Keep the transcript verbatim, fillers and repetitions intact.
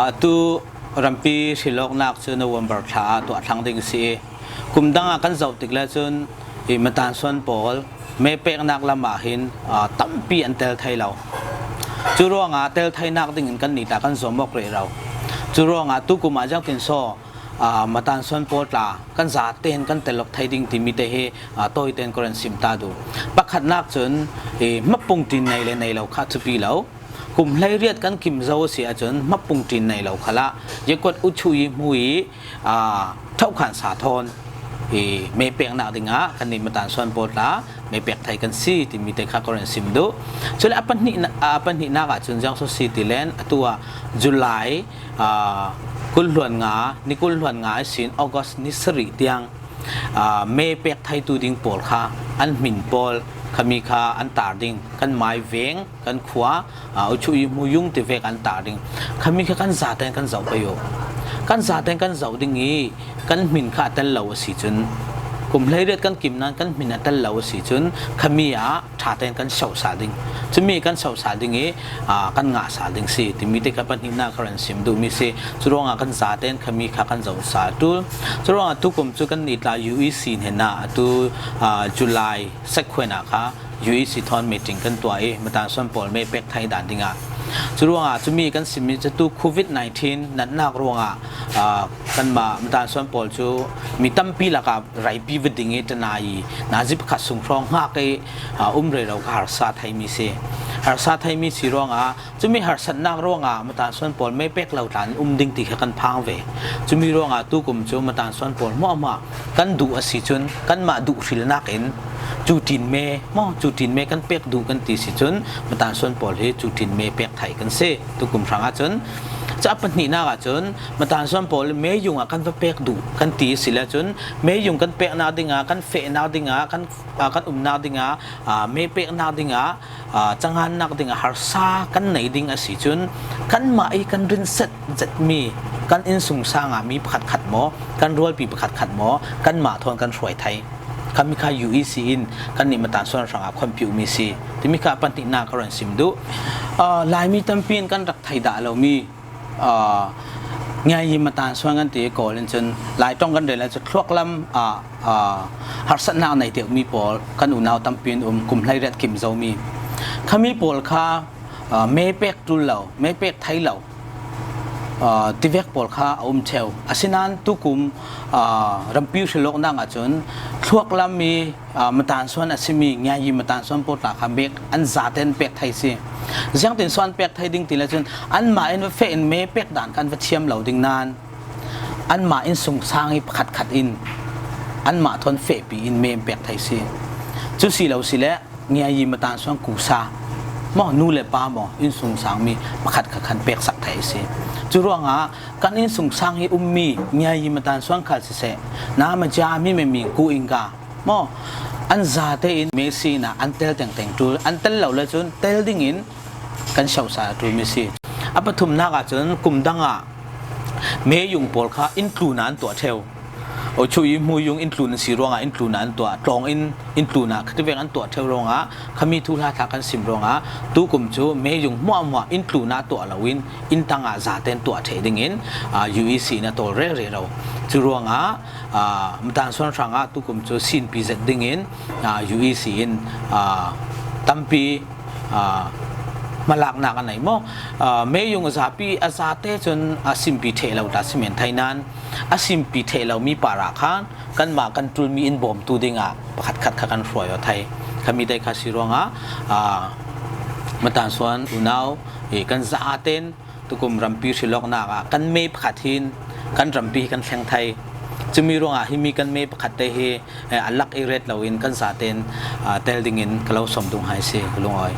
Atu rampi hrilawknak cu November thla ah tuah thlang ding a si i, kum dang ah kan zoh tik le cun i Matan Suan pawl me peknak lam ah hin, aa, tampi an tel thei lo. Cu ruangah tel theinak dingin kannih tla kan zuam awk rero. Cu ruangah tukum ah ziangtin saw, aa, Matan Suan pawl tla kan zaten kan tel awk thei ding timi te hi, aa, tawiten ka ran sim ta duh. Pakhatnak cun i hmapung ṭin nei le nei lo kha thupi lo. Kum hleiriat kan kim zo a si ahcun hmapung ṭin nei lo khalah Yakuat Uchuyi hmu i, aa, thokhan sa thawn i me peknak dingah kannih Matan Suan pawl tla me pek thei kan si timi te kha ka ran sim duh. Cule a pahnihna-, a pahnihnak ahcun ziang so si ti len atu ah July, aa, kul hluan nga, ni kul hluan nga ihsin August ni sarih tiang, aa, me pek theitu ding pawl kha an hmin pawl khami kha an tar ding, kan mai veng, kan khua, aa, Uchuyi hmu yung ti vek an tar ding. Khami kha kan zaten kan zoh pei uh. Kan zaten kan zoh ding i kan hmin kha a tel lo a si cun, kum hleiriat kan kim nain kan hmin a tel lo a si cun, khami ah ṭhaten kan shoh sal ding. Cumi kan shoh sal ding i, aa, kan ngah sal ding si timi te kha pahnihnak ka ran sim duhmi si. Cu ruangah kan zaten khami kha kan zoh sal ṭul. Cu ruangah tukum cu kannih tla U E C hnenah atu, aa, July sekhuan ah kha U E C thawn meeting kan tuah i Matan Suan pawl me pek thei dan dingah. Cu ruangah cumi kan simmi cu tu covid nineteen natnak ruangah, aa, kanmah Matan Suan pawl cu mi tampi lakah raipi va ding i ṭanai nazi pakhat sung hrawng hngak i, aa, um rero kha harsa theimi si. Harsa theimi si ruangah cumi harsatnak ruangah Matan Suan pawl me pek lo tla in um ding ti kha kan phang ve. Cumi ruangah tukum cu Matan Suan pawl hmuahhmuah kan duh a si cun kanmah duh hrilnak in cu ṭin me maw, cu ṭin me kan pek duh kan ti si cun Matan Suan pawl hi cu ṭin me pek thei kan si. Tukum hrang ahcun cu a pahnihnak ahcun Matan Suan pawl meyung ah kan va pek duh kan ti a si le cun meyung kan peknak dingah, kan fehnak dingah, kan, aa, kan umnak dingah, aa, me peknak dingah, aa, cangannak dingah harsa kan nei ding a si cun kanmah i kan rinset zetmi kan innsungsang ah mi pakhatkhat maw, kan rualpi pakhatkhat maw, kanmah thawn kan hruai thei. Khami kha U E C in kannih Matan Suan hrangah khuampiuhmi si timi kha a pahnihnak ka ran sim duh. Aa, Laimi tampi in kan rak thei dah lomi, aa, Ngiayi Matan Suan kan ti i Kawl in cun Lai ṭong kan rel ahcun thluak lam, aa, aa, harsatnak nei deuhmi pawl kan unau tampi an um, kum hleiriat kim zomi. Khami pawl kha, aa, me pek ṭul lo, me pek thei lo, aa, tivek pawl kha a um cheu. Asinain tukum, aa, rampi hrilawknak ahcun thluak lam i, aa, Matan Suan a simi Ngiayi Matan Suan pawl tla kha mek an zaten pek thei si. Ziangtin so an pek thei ding ti le cun anmah in va feh in me pek dan kha an va thiam lo ding nain anmah innsungsang i pakhatkhat in anmah thawn fehpi in me an pek thei si. Cu si lo si le Ngiayi Matan Suan kusa maw, nu le pa maw, innsungsang mi pakhatkhat khan peksak thei a si. Cu ruangah kan innsungsang i ummi Ngiayi Matan Suan khal siseh, na maja mi meming ku ingka maw, an zate in me si in ah an tel tengteng ṭul, an tel lo le cun tel dingin kan shoh sal a ṭulmi si. A pathumnak ahcun kum dang ah meyung pawl kha inntlun ah an tuah ṭheu. Uchuyi hmu yung inntlun an si ruangah inntlun ah an tuah, tlawng in inntlun ah khativek an tuah ṭheu ruangah khami thuhla thla kan sim ruangah tukum cu meyung hmuahhmuah inntlun ah tuah loin inntang ah zaten tuah ṭheh dingin, aa, U E C in a tawl rero. Cu ruangah, aa, Matan Suan hrangah tukum cu sinpi zet dingin, aa, U E C in, aa, tampi, aa, hmalaknak a nei maw? Aa, meyung a zapi, a zate cun a sinpi ṭheh lo tla si men thei nain a sinpi ṭheh lomi parah khan kanmah kan ṭulmi in bawmtu dingah pakhatkhat kha kan hruai aw thei. Khami te kha si ruangah, aa, Matan Suan unau i kan zaten tukum rampi hrilawknak ah kan me pakhat hin kan rampi hi kan thleng thei. Cumi ruangah himi kan me pakhat te hi, eh, a lak i ret loin kan zaten, aa, tel dingin ka lo sawm duh hai si, ka lungawi.